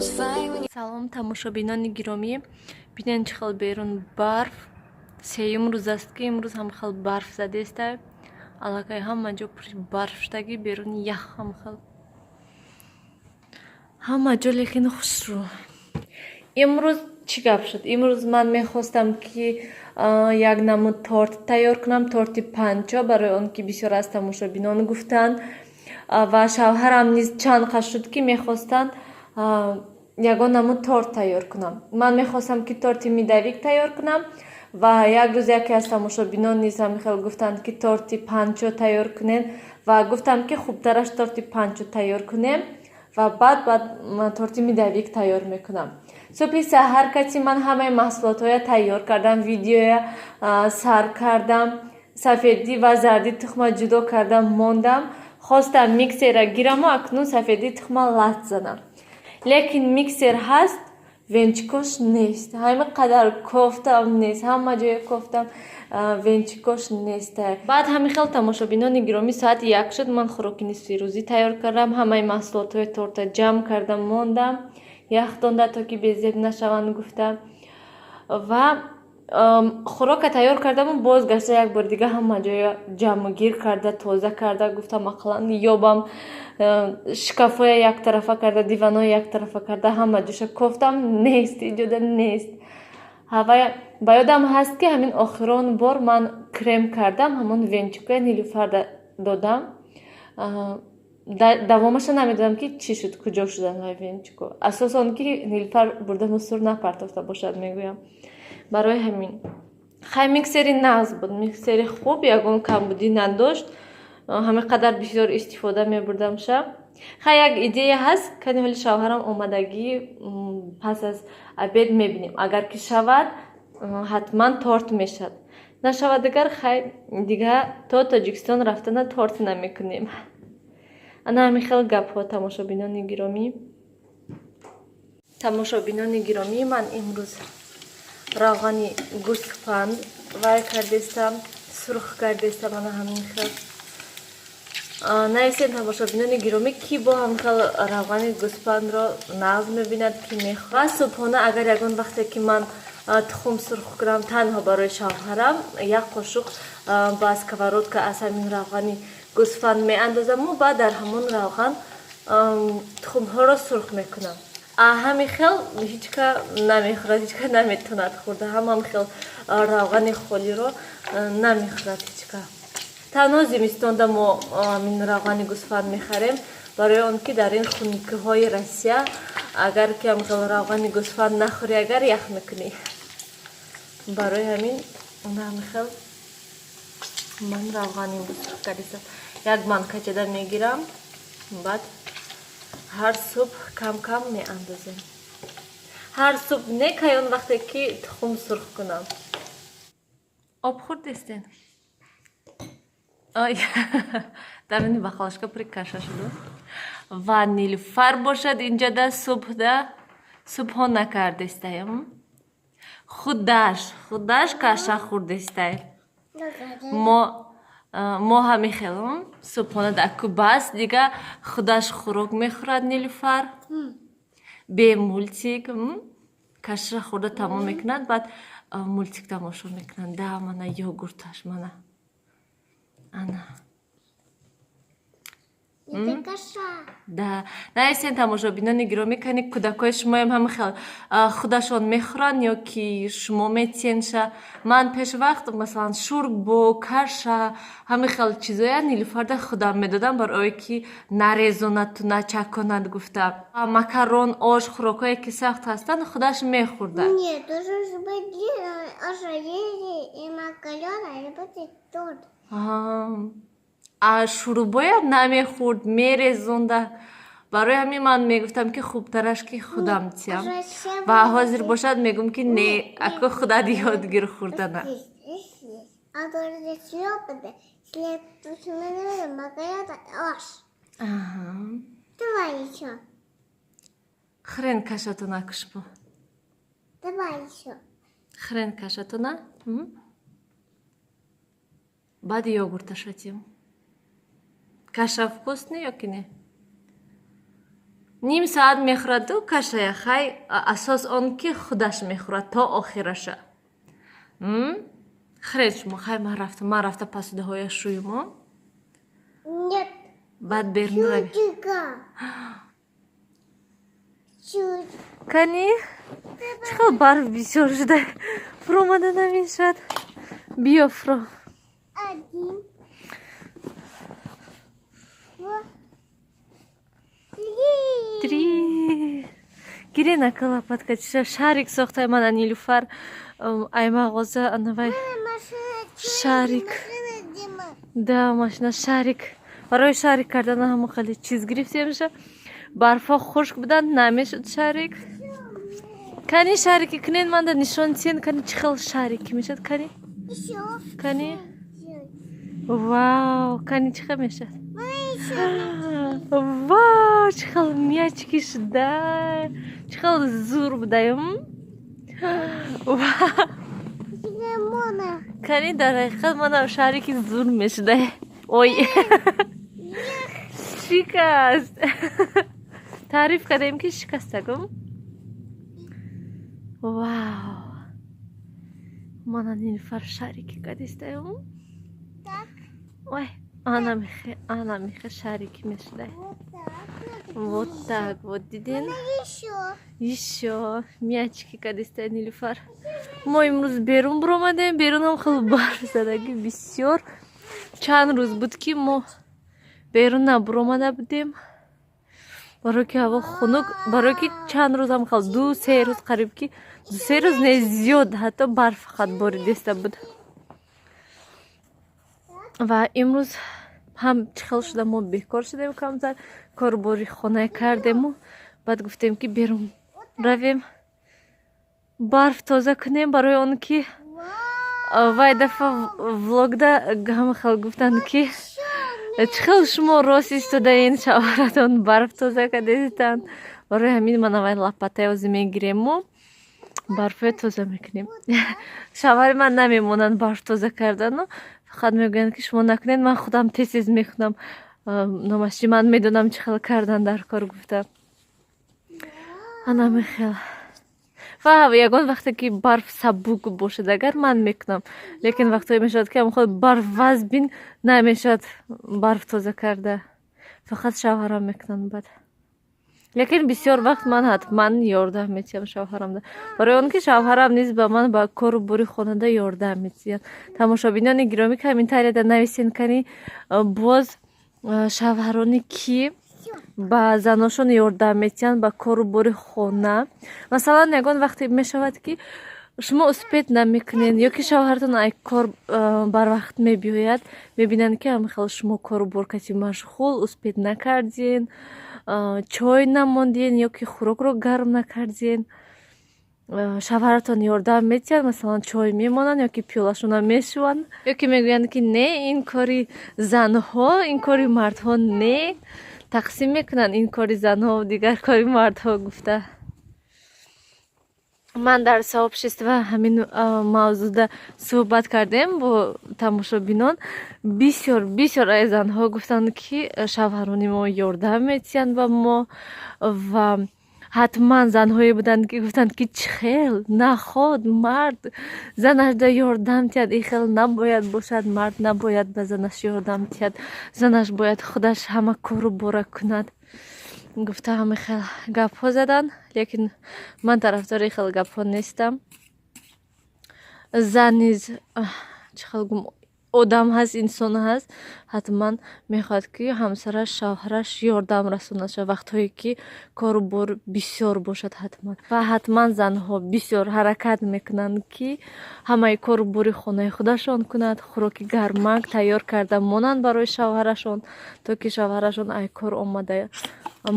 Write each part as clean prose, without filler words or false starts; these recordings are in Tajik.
Салом, тамошобинони гиромӣ! Бинен, чӣ хел берун барф. Сеюм рӯз аст, ки имрӯз ҳам хел барф задеста. Аллакай ҳама ҷо пури барф шудагӣ, берун ях ҳам хел ҳама ҷо, лекин хушрӯ. Имрӯз чӣ гап шуд? Имрӯз ман мехостам, ки як намуд торт тайёр кунам, торти панчо, барои он ки бисёр аз тамошобинон гуфтанд ва шавҳарам низ чанд қад шуд, ки мехостанд ягон намуд торт тайёр кунам. Ман мехостам, ки торти медовик тайёр кунам ва як рӯз яке аз тамошобинон низ ҳамин хел гуфтанд, ки торти панчо тайёр кунем, ва гуфтам, ки хубтараш торти панчо тайёр кунем ва баъд торти медовик тайёр мекунам. Субҳи саҳар кати ман ҳамаи маҳсулотҳоя тайёр кардам, видеоя сар кардам, сафедӣ ва зарди тухма ҷудо кардам, мондам. Хостам миксера гираму акнун сафедии тухма лат занам, лекин миксер ҳаст, венчикош нест. Ҳамин қадар кофтам, нест. Ҳама ҷое кофтам, венчикош нест. Баъд ҳамин хел, тамошобинони гиромӣ, соати 1 шуд. Ман хӯроки нисфирӯзӣ тайёр кардам, ҳамаи маҳсулотҳои торта ҷамъ кардам, мондам яхдонда, то ки безеб нашаванд гуфта, ва хӯрока тайёр кардаму боз гашта як бори дига ҳама ҷоя ҷамъгир карда, тоза карда, гуфтам, ақаллан ёбам. Шкафоя яктарафа карда, диваноя яктарафа карда, ҳама ҷоша кофтам, нест, иҷода нест. Ҳавая ба ёдам ҳаст, ки ҳамин охирон бор ман крем кардам, ҳамон венчикоя Нилуфарда додам. Давомаша намедонам, ки чӣ шуд, куҷо шудан вай венчико. Асосан ки Нилуфар бурда мусор напартофта бошад, мегӯям. Барои ҳамин хай, миксери нағз буд, миксери хуб, ягон камбудӣ надошт. Ҳамин қадар бисёр истифода мебурдамша. Хай, як идея ҳаст. Кани, ҳоли шавҳарам омадагӣ, пас аз обед мебинем. Агар ки шавад, ҳатман торт мешавад, нашавад дигар, хай, дига то Тоҷикистон рафтана торт намекунем. Ана ҳамин хел гапҳо, тамошобинони гиромӣ. Тамошобинони гиромӣ, ман имрӯз равғани гӯсфанд вай кардестам, сурх кардестам. Ана ҳамин хел. Нависед, тамошобинони гиромӣ, ки бо ҳамин хел равғани гӯсфандро нағз мебинад, ки мехоҳад. Субҳона агар ягон вақте ки ман тухм сурх кунам танҳо барои шавҳарам, як қошуқ ба сковородка аз ҳамин равғани гӯсфанд меандозаму баъд дар ҳамон равған тухмҳоро сурх мекунам. Ҳамин хел ҳеҷ ка намехӯрад, ҳеҷ ка наметавонад хӯрда. Ҳамам хел равғани холиро намехӯрад ҳеҷ ка. Танҳо зимистонда мо ҳамин равғани гӯсфанд мехарем, барои он ки дар ин хунукиҳои Россия агар ки ҳамхел равғани гӯсфанд нахӯрӣ, агар ях мекунӣ. Барои ҳамин ҳамин хел ман равғани сурх кардистам. Як банкачада мегирам, баъд ҳар субҳ кам кам меандозем. Ҳар субҳ не, кай он вақте ки тухм сурх кунам. Об хӯрдестен? Ой, даруни бақалашка пури каша шуду. Ва Нилуфар бошад, инҷода субҳда субҳо накардестаем, худаш каша хӯрдестай. Мо ҳамин хел субҳона даку бас, дига худаш хӯрок мехӯрад. Нилуфар бе мультик каша хӯрда тамом мекунад, баъд мультик тамошо мекунад. Да, мана йогурташ, мана, ана. Это каша. Да, нависен, тамошобинони гиромӣ, кани кӯдакҳои шумоям ҳама хел худашон мехӯранд ё ки шумо метиенша? Ман пешвақт, масалан, шӯрбо, каша, ҳамин хел чизоя Нилуфарда худам медодам, барое ки нарезонадту начаконад гуфта. Макарон, ош, хӯрокҳое ки сахт ҳастанд, худаш мехӯрда. Нет, тоже и макароны, и будет торт. А шӯрбоя намехӯрд, мерезонда. Барои ҳамин ман мегуфтам, ки хубтараш ки худам тиям. Ва ҳозир бошад, мегӯм, ки не, ако худат ёд гир хӯрдана. А тоже шлепали, макароны, ош. Давай еще. Хӯрен кашатона кушбо. Давай еще. Хӯрен кашатона, баъд йогурташа тиям. Каша вкусный ё ки не? Ним соат мехӯраду кашая. Хай, асос он ки худаш мехӯрад то охираша. Хӯред шумо. Хай, ман рафтам, ман рафта посудаҳоя шӯюмо. Нет. Баъд берун равем. Чудика. Чуд. Кани, чӣ хел барф бисёр шуда, фуромада намешавад. Биё, фуро. Один. Два. Три. Три. Гире, нака, лопатка чиша шарик сохтай. Мана, Нилюфар ай мағоза анавай Машина. Шарик. Машина, Дима. Да, машина, шарик. Барои шарик кардана ҳама хеле чиз гирифтемша. Барфҳо хушк буданд, намешуд шарик. Кани, шарики кунен, манда нишон тиен. Кани, чӣ хел шарики мешад, кани? Еще. Кани, вау, кани, чӣ хел мешад? Вау, чӣ хел мячики шуда, чӣ хел зур будаем. Лимона. Кани, дар ҳақиқат манам шарики зур мешуда. Ой, шикаст. Таъриф кардем, ки шикастагум. Вау, мана, Нилфар шарики кадистаем. Так. Ой, ана михе, ана михе шарики мешудай. Вот так. Вот так вот, дидин? Еще. Ещё мячики кадистай Нилюфар. Мо имрӯз берун буромадем, берунам хеле барф задагӣ бисёр. Чанд рӯз буд, ки мо берун набуромада будем, барое ки ҳаво хунук, барое ки чанд рӯзам хел 2-3 рӯз, қариб ки 2-3 рӯз не, зиёд ҳатто, барф фақат боридиста буд. Ва имрӯз ҳам чӣ хел шуда, мо бекор шудем, камтар корубори хона кардему, баъд гуфтем, ки берун равем, барф тоза кунем, барои он ки вай дафъа влогда ҳама хел гуфтанд, ки чӣ хел шумо рост истодаен, шавҳаратон барф тоза кардестанд. Барои ҳамин ман аввал лопатаи озӣ мегирему барфҳоя тоза мекунем. Шавҳари ман намемонанд барф тоза кардану, фақат мегӯянд, ки шумо накунед, ман худам тез тез мекунам, номаши ман медонам чӣ хел кардан дар кор гуфта. Ана мехел. Ва ягон вақте ки барф сабук бошад агар, ман мекунам, лекин вақтҳое мешавад, ки ҳамхел барф вазбин, намешавад барф тоза карда, фақат шавҳарам мекунанд баъд. Лекин бисёр вақт ман ҳатман ёрдам метиҳам шавҳарамда, барои он ки шавҳарам низ ба ман ба кору бори хонада ёрдам метиҳад. Тамошобинони гиромӣ, комментарияда нависен, кани, боз шавҳарони ки ба заношон ёрдам метиҳанд ба кору бори хона? Масалан, ягон вақте мешавад, ки шумо успеть намекунед ё ки шавҳаратон ай кор барвақт мебиёяд, мебинанд, ки ҳамихел шумо кору бор кати машғул, успеть накардин, чой намондин ё ки хӯрокро гарм накардин. Шавҳаратон ёрдам метиҳанд, масалан, чой мемонанд ё ки пиёлашона мешӯванд, ё ки мегӯянд, ки не, ин кори занҳо, ин кори мардҳо не, тақсим мекунанд, ин кори занҳо, дигар кори мардҳо гуфта? Ман дар сообщество ҳамин мавзӯъда суҳбат кардем бо тамошобинон. Бисёр, бисёр ай занҳо гуфтанд, ки шавҳарони мо ёрдам метиҳанд ба мо. Ва ҳатман занҳое буданд, ки гуфтанд, ки чӣ хел наход мард занашда ёрдам тиҳад, ин хел набояд бошад, мард набояд ба занаш ёрдам тиҳад, занаш бояд худаш ҳама кору бора кунад гуфта, ҳама хел гапҳо заданд. Лекин ман тарафдори ин хел гапҳо нестам. Зан низ, чӣ хел гум, одам ҳаст, инсон ҳаст, ҳатман мехоҳад, ки ҳамсараш, шавҳараш ёрдам расонад вақтҳое ки кору бор бисёр бошад. Ҳатман ва ҳатман занҳо бисёр ҳаракат мекунанд, ки ҳамаи кору бори хонаи худашон кунад, хӯроки гармак тайёр карда монанд барои шавҳарашон, то ки шавҳарашон ай кор омада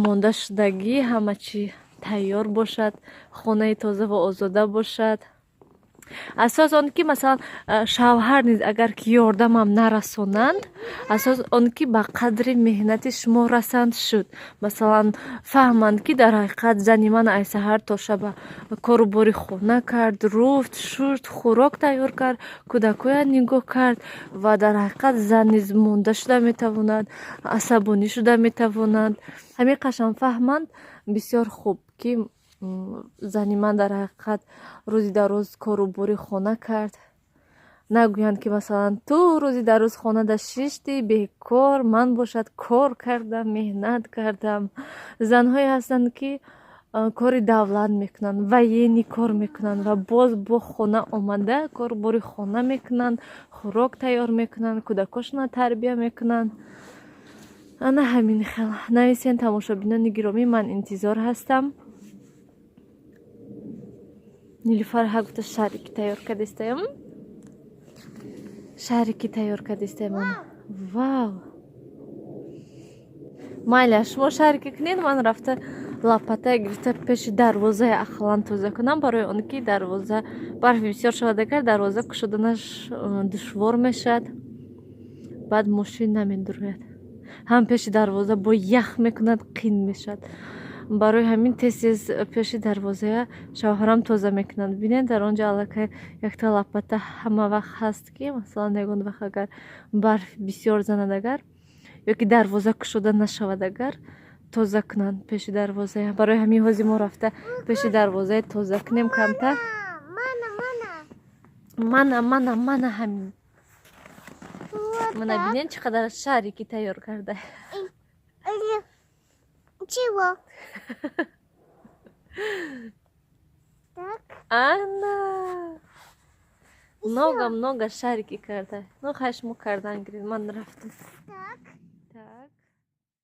монда шудагӣ ҳама чӣ тайёр бошад, хонаи тоза ва озода бошад. Асос он ки, масалан, шавҳар низ агар ки ёрдамам нарасонанд, асос он ки ба қадри меҳнати шумо расанд шуд. Масалан, фаҳманд, ки дар ҳақиқат зани ман ай саҳар то шаба кору бори хона кард, руфт, шушт, хӯрок тайёр кард, кӯдакоя нигоҳ кард ва дар ҳақиқат зан низ монда шуда метавонад, асабонӣ шуда метавонад. Ҳамин қашан фаҳманд, бисёр хуб, ки зани ман дар ҳақиқат рӯзи дар рӯз кору бори хона кард. Нагӯянд, ки масалан, ту рӯзи дар рӯз хонада шишти бекор, ман бошад кор кардам, меҳнат кардам. Занҳое ҳастанд, ки кори давлат мекунанд, военный кор мекунанд ва боз бо хона омада кору бори хона мекунанд, хӯрок тайёр мекунанд, кӯдакошонро тарбия мекунанд. Ана ҳамин хел. Нависен, тамошобинони гиромӣ, ман интизор ҳастам. Нилуфар ҳа гуфта, шарики тайёр кардистаям, шарики тайёр кардистаям. Вау, майля, шумо шарики кунед, ман рафта лопата гирифта пеши дарвозаи ақаллан тоза кунам, барои он ки дарвоза барфи бисёр шавад, агар дарвоза кушоданаш душвор мешавад, баъд мошин намедурояд, ҳам пеши дарвоза бо ях мекунад, қин мешавад. Барои ҳамин тез тез пеши дарвозая шавҳарам тоза мекунад. Бинед, дар он ҷо аллакай якта лопата ҳама вақт ҳаст, ки масалан, ягон вақт агар барф бисёр занад, агар ё ки дарвоза кушода нашавад, агар тоза кунанд пеши дарвозая. Барои ҳамин ҳозир мо рафта пеши дарвозая тоза кунем камтар. Мана, мана, мана ҳамин. Мана, бинед, чӣ қадар шарики тайёр карда. Чего? Так. Ана. Много, много шарики карда. Ну, хай, шумо кардан гиред, ман рафтам. Так.